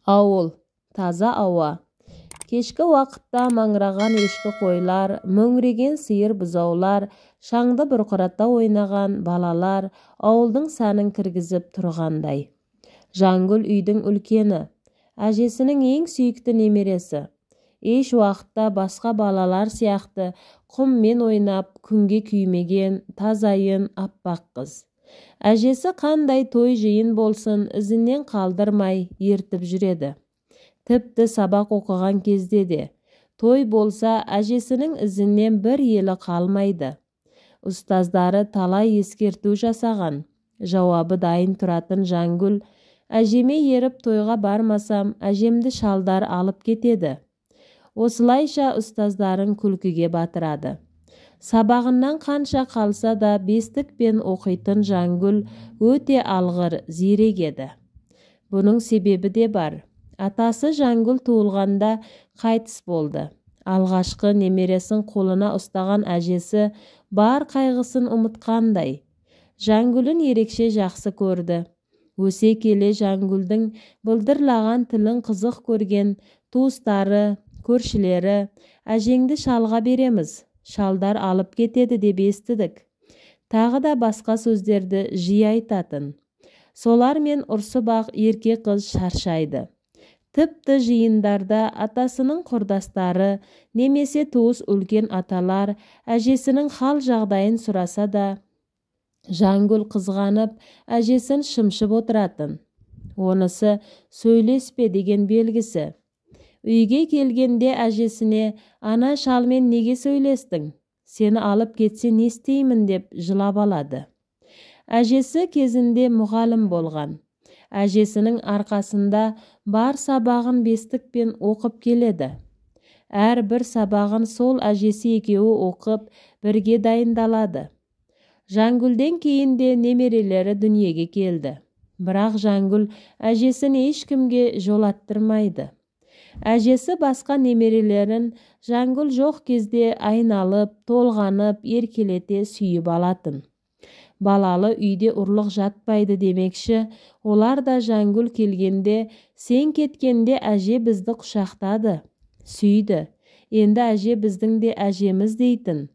Ауыл, таза ауа. Кешкі уақытта маңыраған ешкі-қойлар, мөңіреген сиыр-бұзаулар, шаңды бұрқырата ойнаған балалар ауылдың сәнін кіргізіп тұрғандай. Жангүл үйдің үлкені, әжесінің ең сүйікті немересі. Еш уақытта басқа балалар сияқты құммен ойнап, күнге күймеген, тазайын, аппақ қыз. Әжесі қандай той жиын болсын, ізінен қалдырмай ертіп жүреді. Тіпті сабақ оқыған кезде де, той болса, әжесінің ізінен бір елі қалмайды. Ұстаздары талай ескерту жасаған. Жауабы дайын тұратын Жангүл, әжеме еріп тойға бармасам, әжемді шалдар алып кетеді. Осылайша ұстаздарын күлкіге батырады. Сабағынан қанша қалса да бестікпен оқитын Жангүл өте алғыр, зирек еді. Бұның себебі де бар. Атасы Жангүл туылғанда қайтыс болды. Алғашқы немересін қолына ұстаған әжесі бар қайғысын ұмытқандай. Жангүлін ерекше жақсы көрді. Өсе келе Жангүлдің былдырлаған тілін қызық көрген туыстары, көршілері, әжеңді шалға береміз, шалдар алып кетеді деп естідік. Тағы да басқа сөздерді жиі айтатын. Солармен ұрсып-ақ ерке қыз шаршайды. Тіпті жиындарда атасының құрдастары немесе туыс үлкен аталар әжесінің хал жағдайын сұраса да, Жангүл қызғанып, әжесін шымшып отыратын. Онысы сөйлеспе деген белгісі. Үйге келгенде әжесіне, ана шалмен неге сөйлестің? Сені алып кетсе не істеймін деп жылап алады. Әжесі кезінде мұғалім болған. Әжесінің арқасында бар сабағын бестікпен оқып келеді. Әр бір сабағын сол әжесі екеуі оқып, бірге дайындалады. Жангүлден кейін де немерелері дүниеге келді. Бірақ Жангүл әжесін ешкімге жолаттырмайды. Әжесі басқа немерелерін Жангүл жоқ кезде айналып, толғанып, еркелете сүйіп алатын. Балалы үйде ұрлық жатпайды демекші, олар да Жангүл келгенде, сен кеткенде әже бізді құшақтады, сүйді. Енді әже біздің де әжеміз дейтін.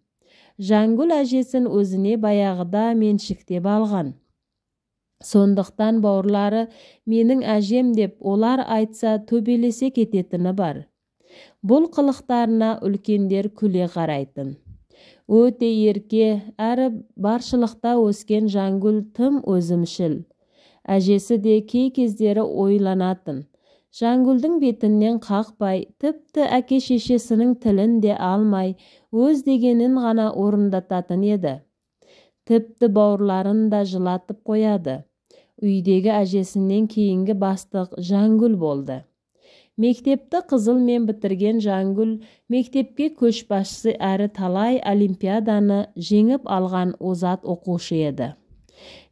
Жангүл әжесін өзіне баяғыда меншіктеп алған. Сондықтан бауырлары менің әжем деп олар айтса төбелесе кететіні бар. Бұл қылықтарына үлкендер күле қарайтын. Өте ерке, әрі баршылықта өскен Жангүл тым өзімшіл. Әжесі де кей кездері ойланатын. Жангүлдің бетінен қақпай, тіпті әке-шешесінің тілін де алмай, өз дегенін ғана орындататын еді. Тіпті бауырларын да жылатып қояды. Үйдегі әжесінен кейінгі бастық Жангүл болды. Мектепті қызылмен бітірген Жангүл мектепке көшбасшы әрі талай олимпиаданы жеңіп алған озат оқушы еді.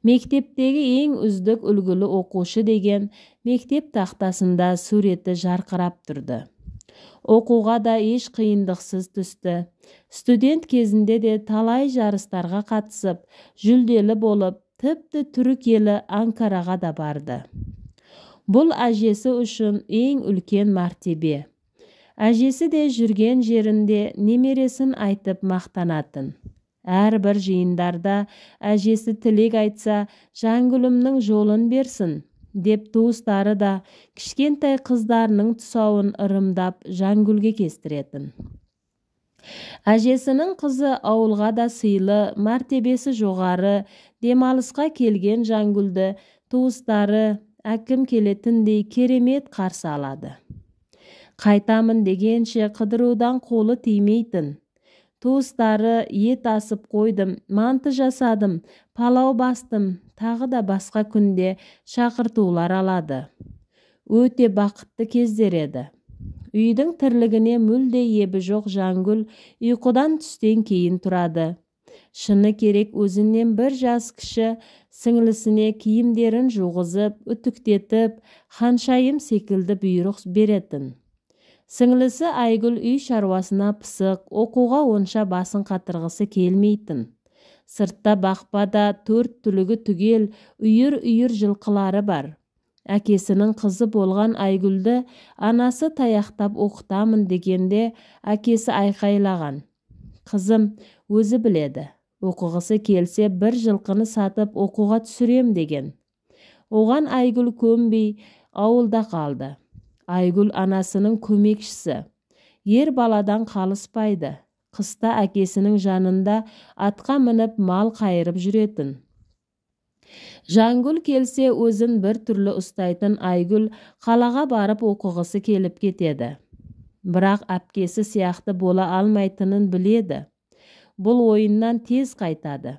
Мектептегі ең үздік үлгілі оқушы деген мектеп тақтасында суреті жарқырап тұрды. Оқуға да еш қиындықсыз түсті. Студент кезінде де талай жарыстарға қатысып, жүлделі болып, тіпті түрік елі Анкараға да барды. Бұл әжесі үшін ең үлкен мәртебе. Әжесі де жүрген жерінде немересін айтып мақтанатын. Әрбір жиындарда әжесі тілек айтса, Жангүлімнің жолын берсін, деп туыстары да кішкентай қыздарының тұсауын ырымдап Жангүлге кестіретін. Әжесінің қызы ауылға да сыйлы, мәртебесі жоғары, демалысқа келген Жангүлді туыстары әкім келетіндей керемет қарсы алады. Қайтамын дегенше қыдырудан қолы тимейтін. Туыстары ет асып қойдым, манты жасадым, палау бастым, тағы да басқа күнде шақыртулар алады. Өте бақытты кездер еді. Үйдің тірлігіне мүлде ебі жоқ Жангүл ұйқыдан түстен кейін тұрады. Шыны керек, өзінен бір жас кіші сіңлісіне киімдерін жуғызып, үтіктетіп, ханшайым секілді бұйрық беретін. Сіңлісі Айгүл үй шаруасына пысық, оқуға онша басын қатырғысы келмейтін. Сыртта бақпада төрт түлігі түгел, үйір-үйір жылқылары бар. Әкесінің қызы болған Айгүлді анасы таяқтап оқытамын дегенде әкесі айқайлаған. Қызым өзі біледі, оқығысы келсе бір жылқыны сатып оқуға түсірем деген. Оған Айгүл көнбей ауылда қалды. Айгүл анасының көмекшісі. Ер баладан қалыспайды. Қыста әкесінің жанында атқа мініп мал қайырып жүретін. Жангүл келсе өзін бір түрлі ұстайтын Айгүл қалаға барып оқығысы келіп кетеді. Бірақ әпкесі сияқты бола алмайтынын біледі. Бұл ойыннан тез қайтады.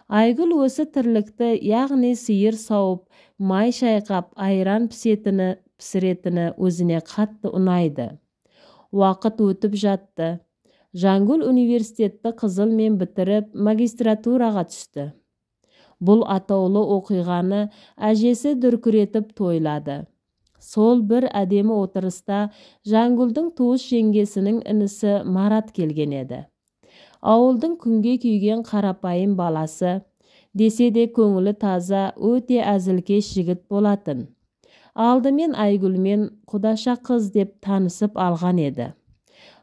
Айгүл осы тірлікті, яғни сиыр сауып, май шайқап, айран пісіретіні өзіне қатты ұнайды. Уақыт өтіп жатты. Жангүл университетті қызылмен бітіріп, магистратураға түсті. Бұл атаулы оқиғаны әжесі дүркіретіп тойлады. Сол бір әдемі отырыста Жангүлдің туыс жеңгесінің інісі Марат келген еді. Ауылдың күнге күйген қарапайым баласы, десе де көңілі таза, өте әзілкеш жігіт болатын. Алдымен Айгүлмен құдаша қыз деп танысып алған еді.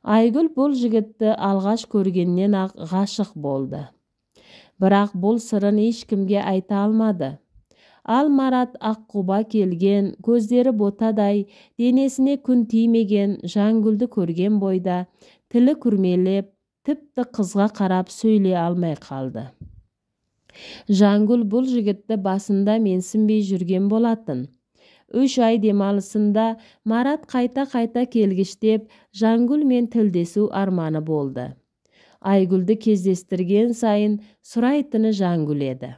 Айгүл бұл жігітті алғаш көргеннен ақ ғашық болды. Бірақ бұл сырын ешкімге айта алмады. Ал Марат аққұба келген, көздері ботадай, денесіне күн тимеген Жангүлді көрген бойда тілі күрмелеп, тіпті қызға қарап сөйлей алмай қалды. Жангүл бұл жігітті басында менсінбей жүрген болатын. 3 ай демалысында Марат қайта-қайта келгіштеп, Жангүлмен тілдесу арманы болды. Айгүлді кездестірген сайын сұрайтыны Жангүл еді.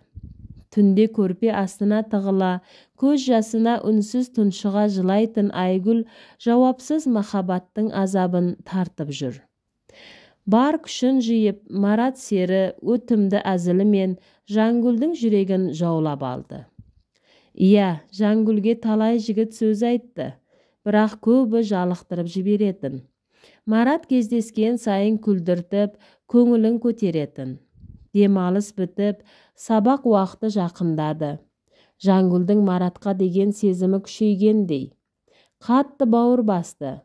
Түнде көрпе астына тығыла, көз жасына үнсіз тұншыға жылайтын Айгүл жауапсыз махаббаттың азабын тартып жүр. Бар күшін жиып, Марат сері өтімді әзілімен Жангүлдің жүрегін жаулап алды. Иә, Жангүлге талай жігіт сөз айтты, бірақ көбі жалықтырып жіберетін. Марат кездескен сайын күлдіртіп, көңілін көтеретін. Демалыс бітіп, сабақ уақыты жақындады. Жангүлдің Маратқа деген сезімі күшейгендей. Қатты бауыр басты.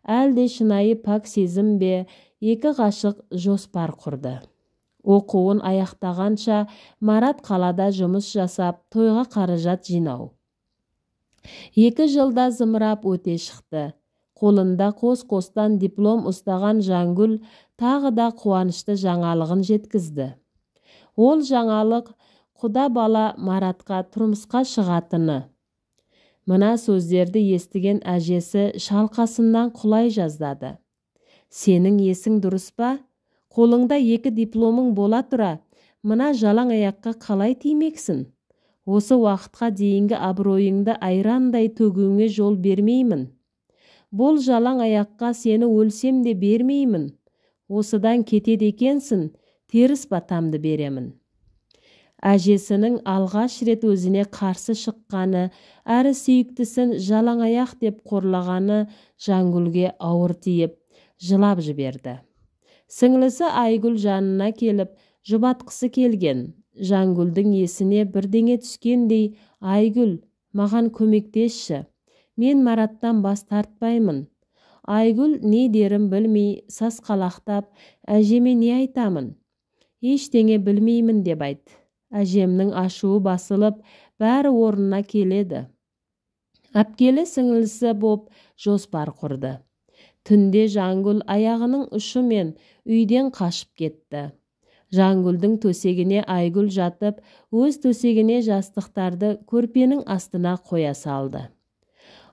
Әлде шынайы пәк сезім бе, екі ғашық жоспар құрды. Оқуын аяқтағанша Марат қалада жұмыс жасап, тойға қаражат жинау. 2 жылда зымырап өте шықты. Қолында қос-қостан диплом ұстаған Жангүл тағы да қуанышты жаңалығын жеткізді. Ол жаңалық құда бала Маратқа тұрмысқа шығатыны. Мына сөздерді естіген әжесі шалқасынан құлай жаздады. Сенің есің дұрыс па? Қолыңда 2 дипломың бола тұра, мына жалаң аяққа қалай тимексің? Осы уақытқа дейінгі абыройыңды айрандай төгуіңе жол бермеймін. Бұл жалаң аяққа сені өлсем де бермеймін. Осыдан кетеді екенсің, теріс батамды беремін. Әжесінің алғаш рет өзіне қарсы шыққаны, әрі сүйіктісін жалаң аяқ деп қорлағаны Жангүлге ауыр тиіп, жылап жіберді. Сіңлісі Айгүл жанына келіп, жұбатқысы келген. Жангүлдің есіне бірдеңе түскендей, Айгүл, маған көмектесші. Мен Мараттан бас тартпаймын. Айгүл не дерін білмей, сасқалақтап, әжеме не айтамын? Ештеңе білмеймін деп айт. Әжемнің ашуы басылып, бәрі орнына келеді. Әпкелі сіңлісі боп жоспар құрды. Түнде Жангүл аяғының ұшымен үйден қашып кетті. Жангүлдің төсегіне Айгүл жатып, өз төсегіне жастықтарды көрпенің астына қоя салды.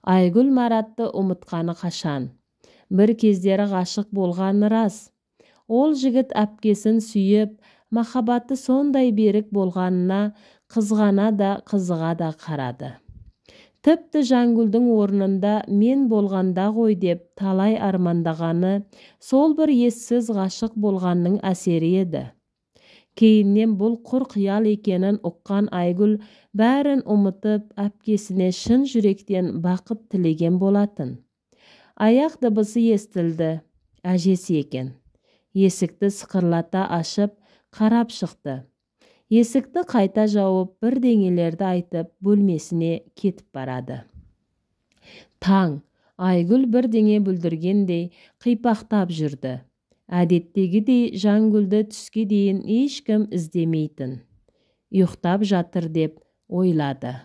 Айгүл Маратты ұмытқаны қашан. Бір кездері ғашық болғаны рас. Ол жігіт әпкесін сүйіп, махаббаты сондай берік болғанына қызғана да қызыға да қарады. Тіпті Жангүлдің орнында мен болғанда ғой деп талай армандағаны сол бір ессіз ғашық болғанның әсері еді. Кейіннен бұл құр қиял екенін ұққан Айгүл бәрін ұмытып, әпкесіне шын жүректен бақыт тілеген болатын. Аяқ дыбысы естілді, әжесі екен. Есікті сықырлата ашып, қарап шықты. Есікті қайта жауып, бірдеңелерді айтып, бөлмесіне кетіп барады. Таң. Айгүл бірдеңе бүлдіргендей қипақтап жүрді. Әдеттегідей Жангүлді түске дейін ешкім іздемейтін. Ұйықтап жатыр деп ойлады.